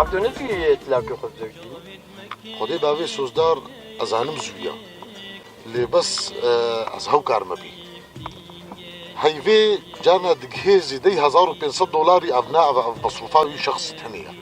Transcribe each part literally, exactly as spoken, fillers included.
Abdo ne zûyê ye tilakê xwe bi zewcî? Xwedê bavê Sozdar ez zanim zû ya. Lê bes, e, ez hewkar me bî. Heyvê carna digihê zêdeyî hezar û pênc sed dolarî ev ne, ev, ev mesrûfa wî şexsî tenê ye.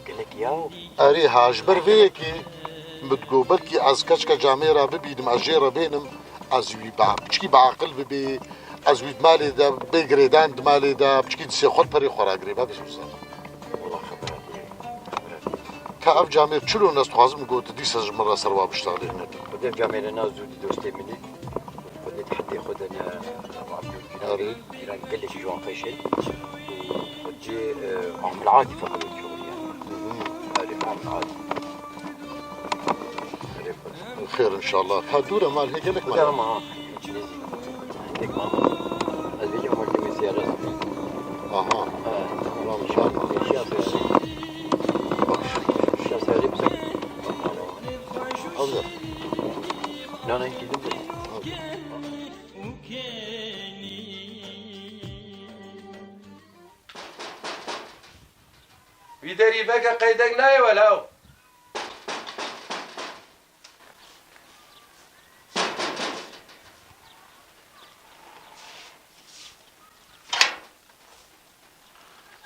Gelek ya. Erê ha, ji ber vê yekê min digot belkî ez keçika camêra bibînim, ez jê re bênim, ez wî ba-, piçkî biaqil bibê, ez wî di malê de bê girêdan di malê de, piçkî di sê xwe perê xwe ragirê, bavê Sozdar. Wala xebera bûye. Xebera bûye. Ka ev camêr çilo ez dixwazim got, dîsa ji min re ser wa biştexlê neke. Xwedê ev camêre na zû di dostê min î. Xwedê di hetê xwe de ne, Erê. Îran gelekî ji wan xweş e. Û xwedê, e, Amil Adî feqet wekî xwe yani. Hı hı. Erê, Amil Adî. Erê, xwedê. Xêr inşallah. Ha, dûr e mal hê gelek mal. Xwedê ama ha. Tek mal. Ez bêjim mal demê siyara. Aha. Ha. Tamam inşallah. Eşya siyara. Bak. Eşya siyara bize. Hazır. Nana, iki de. Hazır. Wî derî veke qeydek nayê welaw.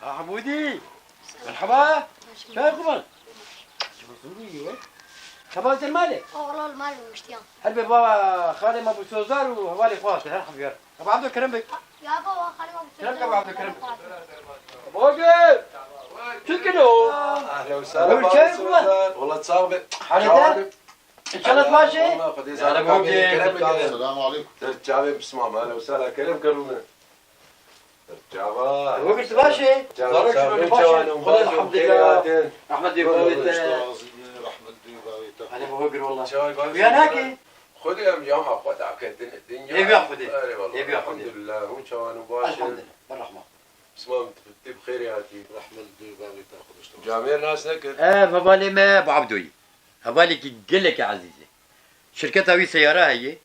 Ahmudî! Merhaba! Çay kuman? Kebal ser malê? Oğlan mal olmuştu ya. Her be baba, xalê ma bu Sozar û hevalê xwe hatin, her heviyar. Ebu Abdo kerem bek. Ya baba, xalê ma bu Kerem Sozar. Ebu Abdo kerem. Bogê! Çikin o? Ahlen ve sahlen. Çay kuman? Wala çav be. Halede? İnşallah baş e. Wala Xwedê zara bogê. Kerem bek. Selamu aleyküm. Ser çavê pismam, ahlen ve sahlen. Kerem kerûne. Çava. Wekî tu baş e? Çava, çava, çava, çava, elhamdulillah. Rehmet dê bavê te. Rehmet dê bavê te. Hani bu hogir wallah. Çava, bavê. Uyan haki. Xwedê em ya ma xwe daketin dinya. Ê biya Xwedê. Erê wallah. Ê biya Xwedê. Elhamdulillah. Hûn çavan û baş in. Elhamdulillah. Berrahma. Pismam tu bi xêrê hatî. Rehmet dê bavê te Xwedê işte. Camêr nas nekir. Ev hevalê me Ebu Abdoyî. Hevalekî gelekî ezîz e. Şirketa wî seyara heye.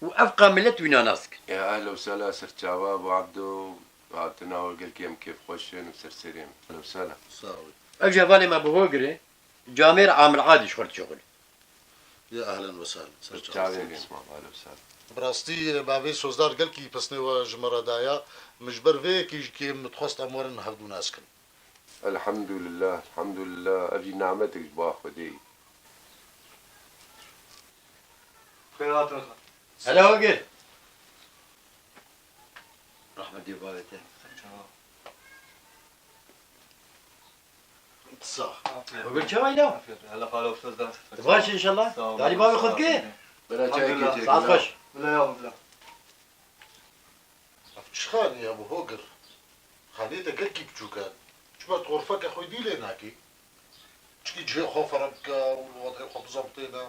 Û ev qa milet wî nanas kir. Ya ehla û sehla, ser çava, Abu Abdo, hatina we gelkî em kêfxweş in û serserî in. Ehla û sehla. Sağ ol. Ev jî hevalê me bi Hogir e, camêr Amil Adî ji xwe re dişuxile. Ya ehlen ve sehlen. Ser çavê. Ser çavê. Ehla û sehla. Bi rastî, bavê Sozdar gelkî pesnê we ji me re daya. Min ji ber vê yekê jî kêm min dixwest em werin hevdû nas kin. Elhamdulillah, elhamdulillah. Ev jî nimetek ji ba Xwedê ye. Xêr hatin. Hela Hogir. Rahmetê bavê te. Sax. Hogir çawa îna? Hela xalo, tu baş inşallah. Sağ ol. Talî bavê xwe dike? Bira çayekê çêkin. Saet xweş. Bila ya, bila. Ev çi xanî ye bu Hogir? Xaniyê te gelkî biçûk e. Çima tu xurfeke xwe dî lê nakî? Çikî cihê xwe ferem bike û li wadayê xwe bizebitêne.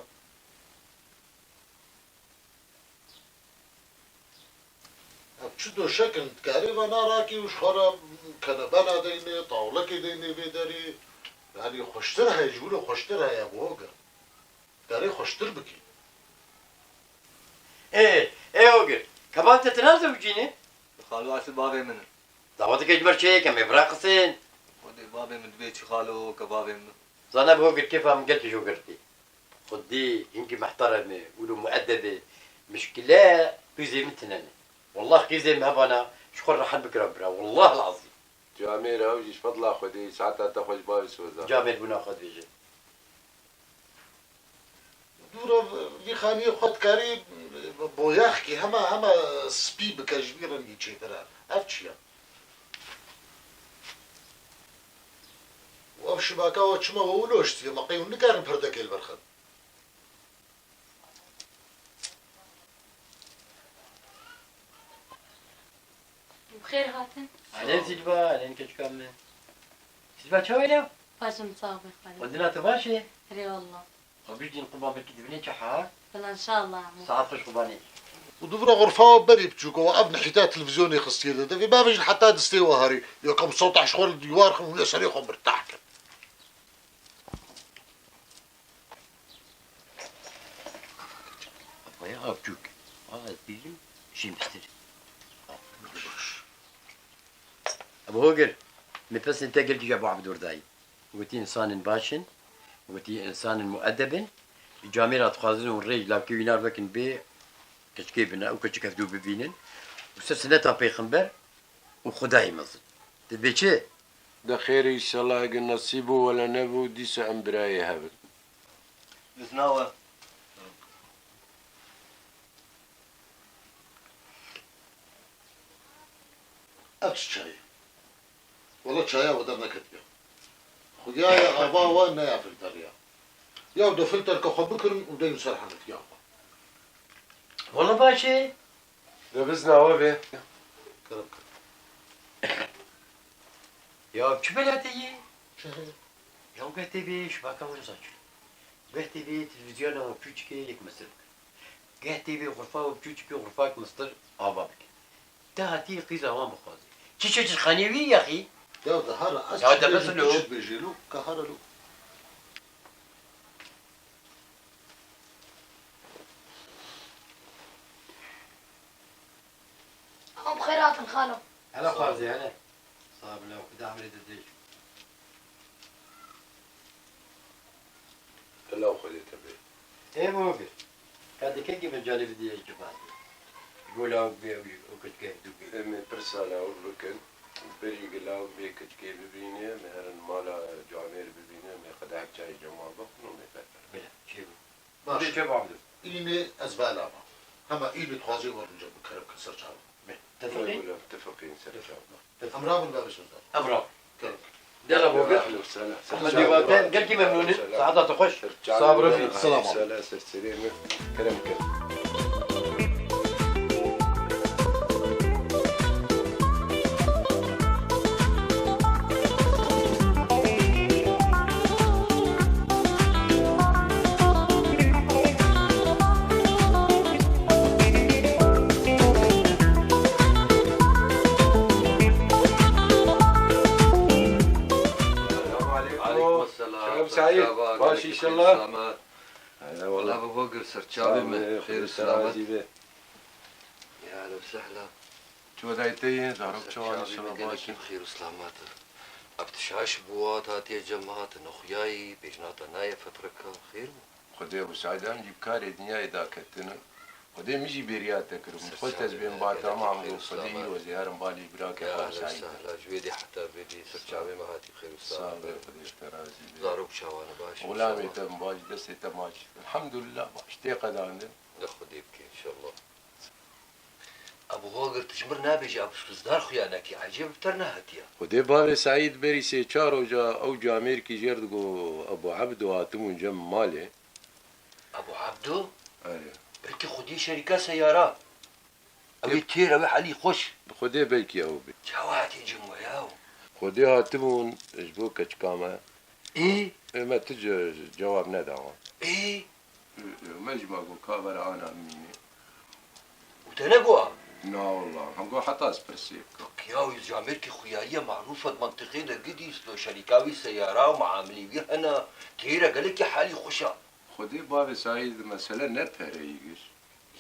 Ev çi doşek in? Dikarê ve narakî û ji xwe re kenebe nadeynê, tawlekê deynê vê derê. Yanî xweştir heye, ji wilo xweştir heye bu Hogir. Karê xweştir bikî. Ê, ê Ogir, kebal te tine zewicîne? Xalo, esil bavê min in. Daweteke ji ber çêyek em ê biraqisin. Xwedê bavê min dibê çi xalo, kebavê min. Zane bi Ogir kêfa min gelkî ji Ogir tê. Xwedê hinkî mehterem e, wilo muedeb e. Mişkile qîzê min tine ne. Wallah qîzê min hevana ji xwe rehet bikira bira. Wallah lazim. Camêr ew jî ji fedla Xwedê, saeta te xweş bavê Sozan. Camêr bûna xwe dibêje. Dûra vî xaniyê xwe dikarî boyaxkî hema, hema spî bike, ji vî rengî çêtir e. Ev çi ye? Û ev şibaka we çima we wilo hiştiye? Me qey hûn nikarin perdekê li ber xin? Bi xêr hatin. Elen Silva, elen keçika min. Silva çawa ne? Paşim sax be xalê. Xwendina te baş e? Erê wallah. Xwe bijdîn qurban belkî dibinê çi ha? Bila inşallah. Saet xweş qurbanê. Û dûvira xurfa berî biçûk û ev nihîta televîzyonê xistiye de. Devê bavêjin heta distê we herî. Yekem sewta ji xwe li dîwar xin û li serê xwe mirtah kin. Vaya avcûk. A, ez bêjim, şîn bistir. Ebu Hogir, min pesên te gelkî ji Ebu Abdûr dayî. Gotî, însanên baş in, gotî, însanên muedeb in. Camêra dixwazin û rêj lavkê wî nar vekin bê keçikê bine û keçik hevdû bibînin û ser sineta pêxember û Xwedayê mezin. Divê çi? De xêr, înşallah, eger nesîb bû, wele nebû, dîsa em birayê hev in. Bizna we. Ev çi çayê? Wele çaya we derneketiye. Xuya ye ava we ne ya filteriya. Ya de filterke xwe bikirin û deyin ser henitiya xwe. Wele baş e. De bizna we bê. Kerem, kerem. Ya çi belatê yî? Çi heye? Ya guh tê bê şibaka were saçî. Guh tê bê televîzyona çûçikê yek mestir bike. Guh tê bê xurfa û çûçikê xurfak mestir ava bike. Te hatî qîza wan bixwazî. Çi çi çi xanê wî yaxî? Ya de hara ez Ya çi de bêjim, bes tu lo. Çi dibêjî lo, ka hara lo. Em bi xêr hatin xalo. Hele xwarzê hele. Sax bila, Xuda emrê te dirêj. Bila Xwedê te bê. Ê bavê. Ka dikekî min canê bidî ez civazê. Ji bo lawik bê ew jî, ew keçikê hevdû bê. Em ê pirsa lawik bikin. Berî ku lawik bê keçikê bibîne, em ê herin mala camêr bibîne, em ê qedehek çayê cema bixwin û em ê berberin. Bila, çê bû. Baş. Hûn ê çê bavdin. Înê ez vala me. Hema înê dixwazê werin cem bi kerem ke ser çavan. Bê. Tefiqîn? Wele, tefiqîn ser çavan. Em rabin be Mesut. Em rabin. Kerem. Dela bo gel. Ahlen sehlen. Hadi baten, gel ki memnunî. Saeta te xweş. Sabir Efî. Selam. Sehlen, ser serê min. Kerem kin. Selam aleykum. Aleykum selam. Şeref Saîd, baş inşallah. Hele wala. Wala baba gir serçavê me. Xêr û selamet. Ya ehlen sehlen. Çodayê te yê, zarok çawan, inşallah baş in. Xêr û selamet. Ev tişaş bû, hat hatiye cem hat, nexuyayî, bêjna te nayê fetreka, xêr bû. Xwedê Ebu Saîdan jî bi karê dinyayê daketine. Xwedê min jî bêriya te kiribû. Xweş te ez bêm ba tamam bû. Xwedê îro ez ê herim balê bira ke Ebu Saîd. Ji wê dê heta vê dê ser çavê me hatî xêr û selamet. Sağ ol, Xwedê ji te razî be. Zarok çawan e, baş in? Xulamê te baş, destê te maç. Elhamdulillah baş. Tê qedandin. De Xwedê bike inşallah. Ebu Hogir, tu ji mir nabêjî, Ebu Sizdar xuya nekî, ecêb bi ter nehatiya. Xwedê bavê Seîd berî sê çar roja ew camêrkî jêr digo Ebu Ebdo hatibûn cem malê. Ebu Ebdo? Erê. Belkî xwedî şerîka seyara. Ew ê têr, ew ê helî xweş. Bi Xwedê belkî ew bê. Çawa hatî cem we ya? Xwedê hatibûn ji bo keçika me. Ê? Ê, me tu ce-, cewab neda wan. Ê? Ê, ê, me jî me got ka were ana bimîne. Û te negot? Na wallah, me got heta ez pirsê bikim. Kiya wî camêrkî xuyariye marûf e, mentiqê de gidî, şerîka wî seyara û miamilî wî hene, têr e, gelekî halî xweş e. Xwedê bavê Saîd mesele ne pereyî gir.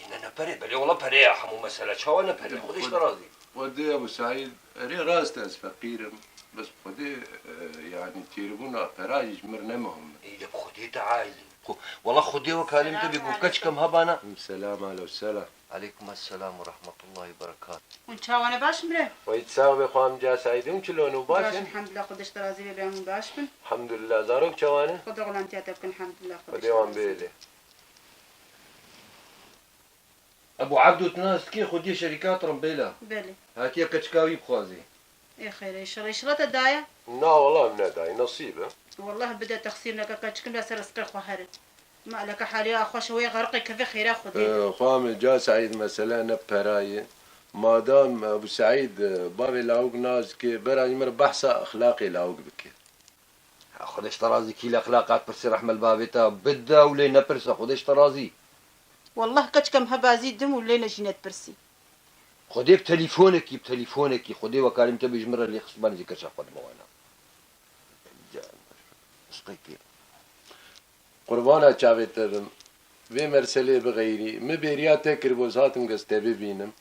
Yine ne pere? Belê wala pere ya hemû mesele. Çawa ne pere? Xwedê ji te razî. Xwedê Ebu Saîd, erê rast e ez feqîr im. Bes Xwedê, e, yanî têrbûna pera jî ji mir ne muhim e. Ê, lê bi Xwedê te aîl e. Xwe, wala Xwedê we kalîm te bê ku keçikem hebana. Selam, alo, selam. Aleykum esselam ve rahmetullahi ve berekatuh. Hûn çawa ne baş in birê? Wey sax be xwam ca Saîd, hûn çilo ne baş in? Baş, elhamdulillah, Xwedê ji te razî be, birê hûn baş bin. Elhamdulillah, zarok çawa ne? Xwedê xulamtiya te bikin, elhamdulillah, Xwedê ji te razî be. Xwedê wan bêle. Ebu Ebdo, tu nas dikî, xwediyê şerîka Trambêla. Belê. Hatiye keçika wî bixwazî. Ê xêr e, înşallah, înşallah te daye. Na, wela em nedayî, nesîb e. Wellah bide texsîr neke, keçikin de ser rizqê xwe here. Maleke haliya xweş e, wê xerqê keve xêra Xwedê de. Ee, xwe em ca Seîd mesele ne pera ye. Madam Ebu Seîd, e, bavê lawik nas dike, bera ji me re behsa exlaqê lawik bike. Ha, Xwedê ji te razî, kî li exlaqat pirsî, rehme li bavê te, bide û lê nepirse, Xwedê ji te razî. Wallah keçikem hebazî dim û lê ne jî nedipirsî. Xwedê bi telîfonekî, bi telîfonekî, Xwedê we kalîm te bê ji min re lê xistbanê zî keça xwe dime wana. Rizqekî. Qurbana çavê te bim. Vê merselê bixeyrî. Min bêriya te kiribû, ez hatim ke ez te bibînim.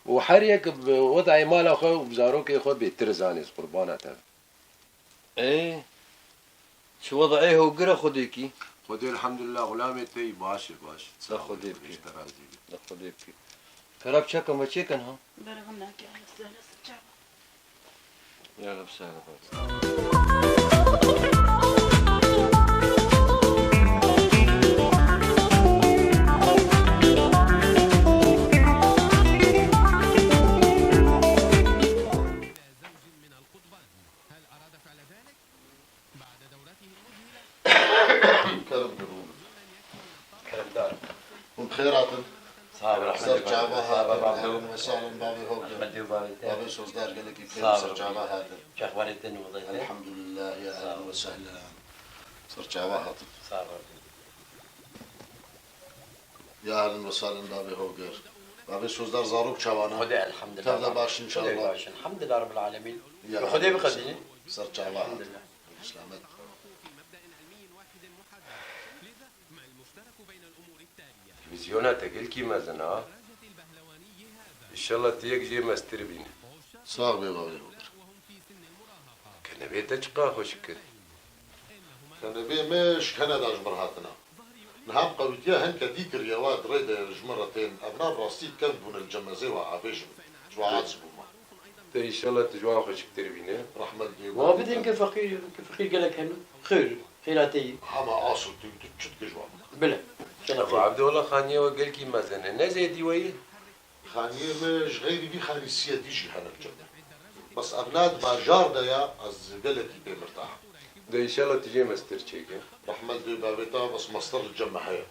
Û her yek bi wedayê mala xwe û bi zarokê xwe bêtir zanê, ez qurbana te bim. Ê, Çi wezayê hogir e Xwedêkî? Xwedê elhamdulillah, xulamê te yî baş e, baş. Da Xwedê bikî. Te razî be. Da Xwedê bikî. Kerem çekin ve çêkin ha? Bere vin nake, sere sıçan. Ya Rab, sağ ol. Kerem dikin. Keremdar. Hûn bi xêr hatin. Sağ ol, rahmet. Ser çava hatin. Sağ ol, baba. Ehlen ve sahlen, bavê Hoker. Rahmet û bavê te. Bavê Sozdar gelekî bi xêr. Sağ ol. Ser çava hatin. Çaxvanê te ne wezayê te? Elhamdulillah, ya ehlen ve sahlen. Ser çava hatin. Sağ ol. Ya ehlen ve sahlen bavê Hoker. Bavê Sozdar, zarok çawa ne? Xwedê elhamdulillah. Tev de baş inşallah. Xwedê baş, elhamdulillah rabbil alemîn. Ya Xwedê bixezîne. Ser çava hatin. Elhamdulillah. Selamet. Vizyona te gelkî mezin a. Înşallah tu yek jê mestir bîne. Sax bê bavê Hoker. Kenebê te çiqa xweşik kir. Kenebê me ji Kanada ji mir hatine. Niha bi qewitiya hinke dî kiriye, wa di rê de ji min re tên. Evna bi rastî kevn bûne li cem ez ê wa avêjim. Ji wa aciz bûme. Te înşallah tu ji wan xweşiktir bîne. Rahmet dê. Wa bidin ke feqîr, ke feqîr gelek hene. Xêr, xêra te yî. Hema asl tu, tu çi dikî ji wan? Bile. Ebu Abdullah, xaniyê we gelkî mezin e. Ne zêdî we yî? Xaniyê me ji xeyrî vî xanî siyedî jî hene li cem me. Bes evna di bajar de ya, ez gelekî pê mirtah im. De înşallah tu jê mestir çêke. Rahmet dê bavê te, bes mestir li cem me heye.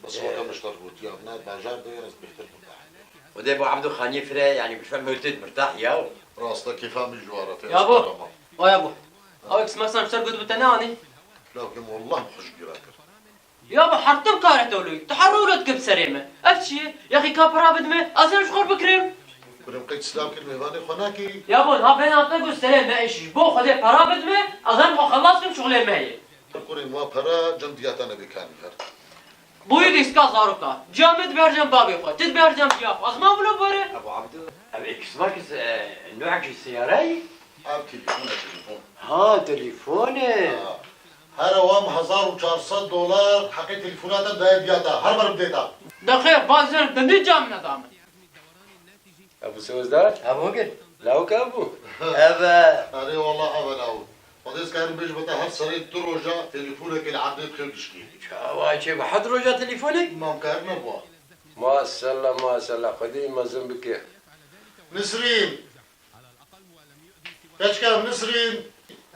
Bes weke min ji te re gotiye, evna di bajar de ya, ez bêhtir mirtah im. Xwedê bo Ebdo xaniyê fire, yanî bi fem hewtê di mirtah ya. Rast e, kêfa min ji wan re tê. Ya bo. Tamam. Aya bo. Ew kismasan ser got bi te neanî? Lawkê min, wallah min xweş bîra kir. Ya bi hertim kare tolû, tu her rû dikim serê me. Ev çi ye? Yaxî ka pera bidime, ez ê ji xwe bikirim. Kurê min, qey tu silav kir, mêvanê xwe nakî? Ya bo, niha bêhna te got serê me îş, ji bo Xwedê pera bidime, ez ê xwe xelas kim, şixulê me ye. Kurê min, wa pera cem diya te nebê kanî her. Bûyî dîska zaroka. Ciya min diber cem babê xwe, tu diber cem diya xwe. Ez ma wilo bore? Ebu Abdu, ev ekis makis, e, nû ekis seyarayî? Ev telefon e, telefon. Ha, telefon e. Ha. Here wa min hezar û çar sed dolar heqê telefona te daye diya te. Her mer bidê te. De xêr, bazen dindî cam neda min. Ebu Sozdar? Ebu gir. Lawik ev bû? Ev e. Erê, wallah ev e lawik. Xwedê ez karim bêj bete her serê du roja telefonekê li erdê dixê dişkê. Çawa çê bi heft roja telefonek? Mam kar nebû. Maşallah, maşallah. Xwedê mezin bike. Nisrîn. Keçika Nisrîn.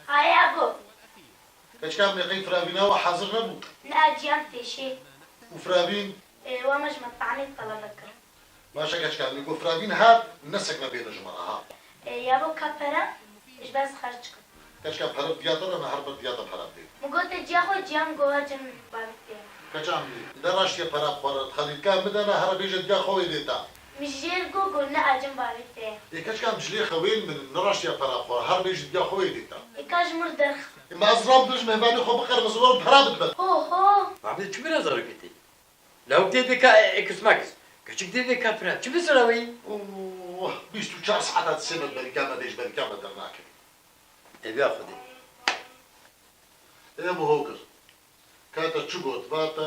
Haya bû. Keçika min qey firavîna we hazir nebû? Ne, ciyam pêşê. Û firavîn? Ê, we me ji metbeanê telebe kir. Baş e keçika min, go firavîn hat, nesekne bêne ji me re ha. Ê, ya bo ka pere, ji ber ez xerc kim. Keçika pere bi diya te re, me her ber diya te pere bidê. Min gote ciya xwe, ciya min go her cem bavê te. Keçika min, ne raştiye pere bi xwe re, xelîlka min de ne, here bêje diya xwe wê dê te. Min jêr go, go ne, a cem bavê te. Ê keçika min, cilê xewêl min, ne raştiye pere bi xwe re, her bêje diya xwe wê dê te. Ê ka ji mir derx. Ê me ez rabim ji mêvanê xwe bixerim, ez wan pere bidime. Ho, ho. Abdê çi bira zarokê te? Lawik dê dê ka, e, ekis makis. Keçik dê dê ka pira. Çi bi sira wî? Oh, bîst û çar saeta di sê me berîka me bêj berîka me dernakevî. Ev ya Xwedê. Ê Ebu Hogir. Ka te çi got, va te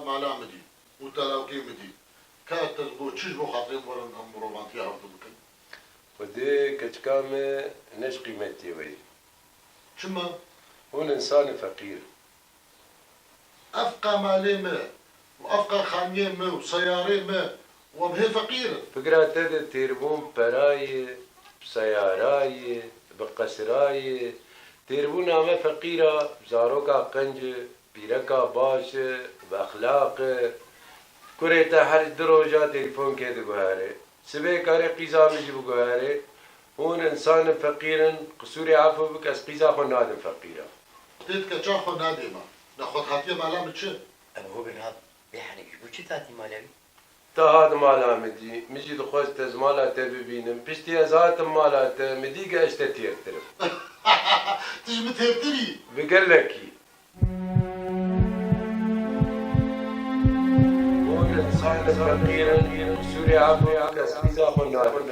mala min dî. Û te lawkê min dî. Ka te got çi ji bo xatirê min werin em mirovan tiya hevdu bikin. Xwedê keçika me ne ji qîmetê we ye. Çima? Hûn însanê feqîr in. Efqa malê me û efqa xaniyê me û seyarê me û em hê feqîr in. Fikra te de têrbûn perayê, bi seyarayê, bi qesirayê. Têrbûna me feqîra, zaroka qenc e, pîreka baş e, bi exlaq e. Kurê te her du roja telefon kê diguhere. Sibê kare qîza min jî biguherê. Hûn însanên feqîr in, qisûrê efû bike, ez qîza xwe nadim feqîra. Tê dike ça xwe nadê me. Nexwe hatiye mala min çi? Ev hû bin hat bê henek ji bo çi hatî mala wî? Te hat mala min dî, min jî dixwest ez mala te bibînim. Piştî ez hatim mala te, min dî ke ez ji te têrtir im. Tu ji min têrtir î? Bi gelekî. Hûn însanên feqîr in, qisûrê efû bike, ez qîza xwe nadim.